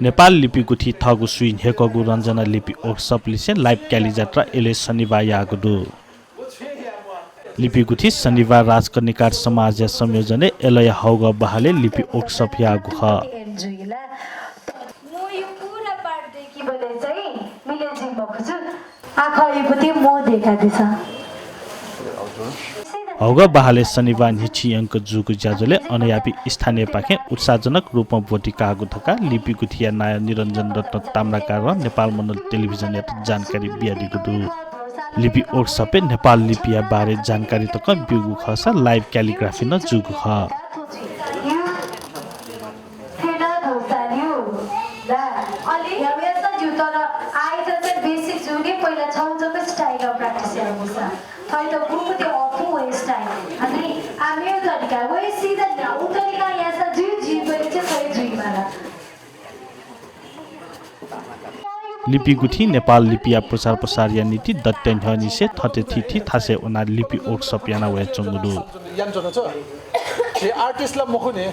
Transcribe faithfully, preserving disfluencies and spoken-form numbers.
नेपाल लिपि गुथि थःगु सुइ न्ह्यक्वःगु रञ्जना लिपि workshop लिसें live क्यालि जात्रा अले शनिबार याःगु दु। लिपि गुथि शनिबार राजकर्णिकार समाजया संयोजनय् अलेया हौगः बहालय् लिपि workshop याःगु खः। म यो पूरा part देखिबलय् चाहिँ मिले जुइ मखुछु। आखःयागु ति म देखादिसँ। हौगः बहालय् शनिबार न्हिच्छि यंक जूगु ज्याझ्वलय् अनयापिं स्थानीयपाखें उत्साहजनक रूपं ब्वति काःगु धकाः लिपि गुथिया नायः निरञ्जन रत्न ताम्राकारं नेपाल मण्डल टेलिभिजनयात जानकारी बियादीगु दु। लिपि workshop-य् नेपाल लिपिया बारे जानकारी तकं ब्यूगु खःसा live calligraphy नं जूगु खः। थेना धोसाल्यु। ला, अलि ह्याउयासा ज्यू, तर आइज चाहिँ basic जुने पहिला छौ जक style practice याउसा। थैत गुरुकुते अफु वै style। अनि आमेव तरिका, वै सिधा न्याउ तरिका यासा ज्यू, जी बलि चाहिँ खै जुइ माला। लिपि गुथिं नेपाल लिपिया प्रचार प्रसारया निंतिं दत्त्या न्ह्यःनिसें थथे थीथी थासय् वनाः लिपि workshop याना वयाच्वंगु दु। याना च्वना छ। झी artist ला मखु नि।